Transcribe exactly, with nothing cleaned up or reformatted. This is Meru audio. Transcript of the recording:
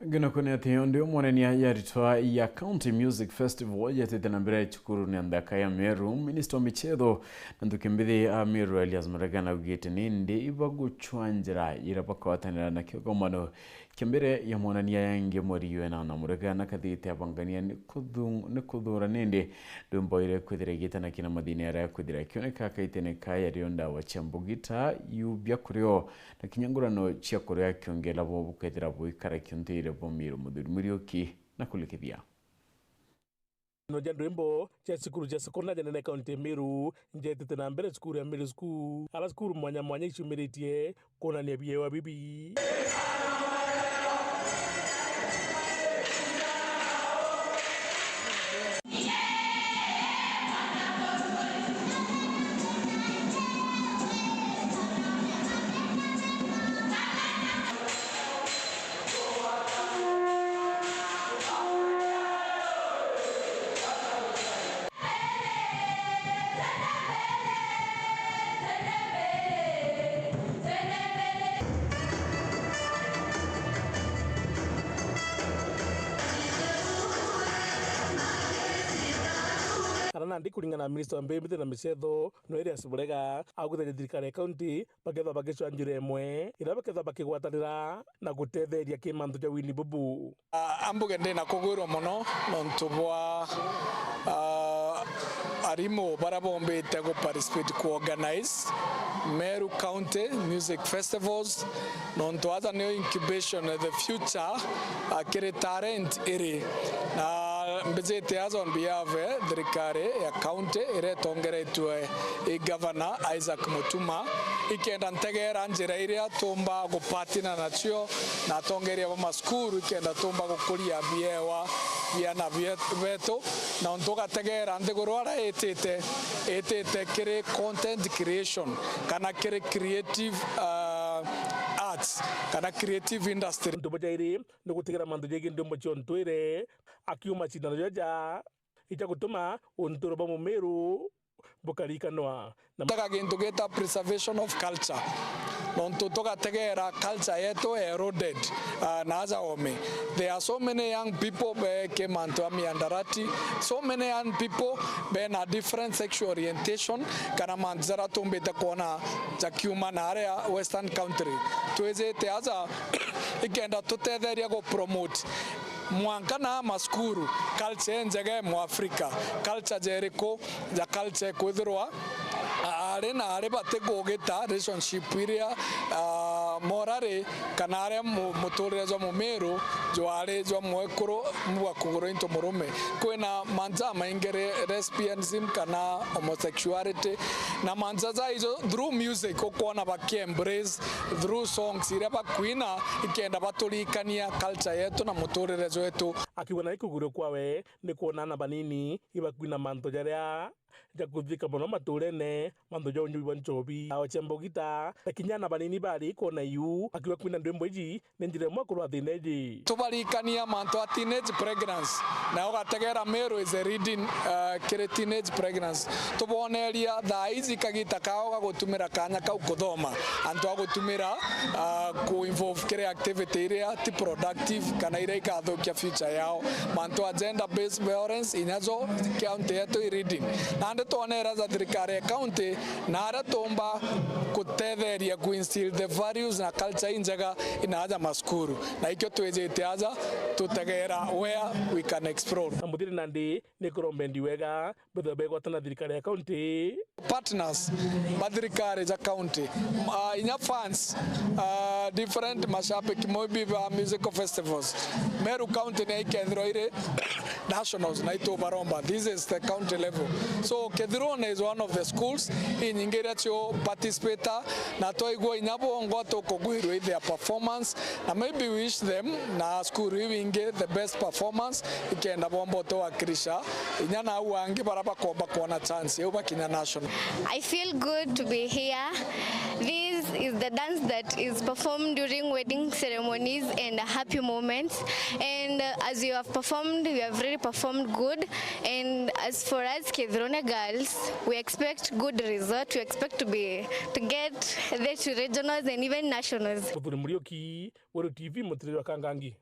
Ngina kwene ati yo ndio mwanenia ya ritwa ya County Music Festival yetete na mbere cukuru ni nthaka ya Meru, Minister wa michetho na nthuki mbithi a Meru Elias Murega naugite nindi ibaguchwa njira ira bakwatanira na kigomano kia mbere ya mwanania yangi mweri yena na Murega na kathite abangania ni kuthu-, ni kuthura nindi ndwimbo ire kwithira igita na kina mathina ara kwithira kioneka kaitene kaya rio ndawa cia mbugita yu bia kurio na kinya ngurano cia kuria kiongela bo bukethira buikara kionteire bo Miru Muthuri Muriuki na kulikithia. No ja ndwimbo cia cukuru cia sekondari nene kaunti ya Meru njetete na mbere cukuru ya Meru School. Ara cukuru mwanya mwanya iciumiritie kwonania biewa bibi. Ara nandi kuringana na minista wa mbeyu mbithi na michetho, no Elias Murega, augite ni thirikari ya kaunti bakethwa bagicwa njira imwe, iria bakethwa bakigwatanira na gutetheria ki mantu ja wini bubu. Ah, ambuge ndina kugwirwa mono nontu bwa, ah, arimu baria bombite gu participate ku organize Meru County Music Festivals, nontu aja niyo incubation, the future, ah, kiri talent iri. Na mbijite aja on behalf, eh, thirikari ya county iria itongeretwe i Governor Isaac Mutuma, ikenda ntegera njira iria tumba gupatina nacio na atongeria ba maskuru, ikenda tumba gukuria biewa biana bie-, betu, na untu ugategera nthiguru aria itite, itite kiri content creation, kana kiri creative, ah, arts, kana creative industry. Untu bujairi ni gutigera mantu jaigi ndumbo cia untwire, akiuma cindano jaja ija gutuma unturo bwa Mumiru bukarikanwa. Na taka gintu gita preservation of culture. Nontu tugategera culture yetu eroded, ah, na aja ome. There are so many young people be ke mantu a miandarati, so many young people be na different sexual orientation, kana mantu jara tumbite kuona jakiuma na aria Western country. Twijite aja ikenda tutetheria gu promote mwanka na maskuru, culture injega ya Mwafrika, culture jeriku ja culture kwithirwa ari na ari batigugita relationship iria, ah, morally kana aria mu-, muturire jwa Mumiru jwari jwa mwekuru bwa kugurwa into murume. Kwina mantu jamaingi re-, lesbianism kana homosexuality, na mantu ja ijo through music ukwona baki embrace through songs iria bakwina, ikenda baturikania culture yetu na muturire jwetu. Akiuga na ikugurwa kwawe ni kwona ana banini ibakwina mantu jaria ja kuthika mono maturene, mantu ja unyui bwa nchobi, ao cia mbugita, na kinya ana banini bari kwona iu, akiuga kwina ndwimbo iji ni njira imwe kurwa thina iji. Tubarikania mantu a teenage pregnancy, na ugategera Meru is a leading, uh, kiri teenage pregnancy. Tuboneria thaa iji kagita kao ga gutumira kanya kau kuthoma, antu a gutumira, uh, ku involve kiri activity iria ti productive kana iria ikathukia future yao. Mantu a gender based violence, inya jo county yetu i leading. Nandi twonera ja thirikari ya county na aria tumba gutetheria ku instill the values na culture injega ina aja maskuru. Na ikio twijite aja tutegera where we can explore. Na muthiri nandi ni kurombendi wega bethwe begwatana thirikari ya county. Partners ba thirikari ja county, ah, inya fans, ah, different mashabiki maybe ba musical festivals. Meru County ni ikethirwa iri nationals na itubaromba. This is the county level. So Kethirone is one of the schools inyingi iria cio participate na twaigua inya bongwa tukugwirwa i their performance. Na maybe wish them na cukuru iu ingi the best performance, ikenda bomba utuwakilisha inya nau angi bara bakomba kwona chance iu bakinya national. I feel good to be here. This is the dance that is performed during wedding ceremonies and happy moments. And, uh, as you have performed, you have really performed good. And as for us Kethirone girls, we expect good result. We expect to be, to get there to regionals and even nationals. Muthuri Muriuki, Weru T V, Mutiriri wa Kangangi.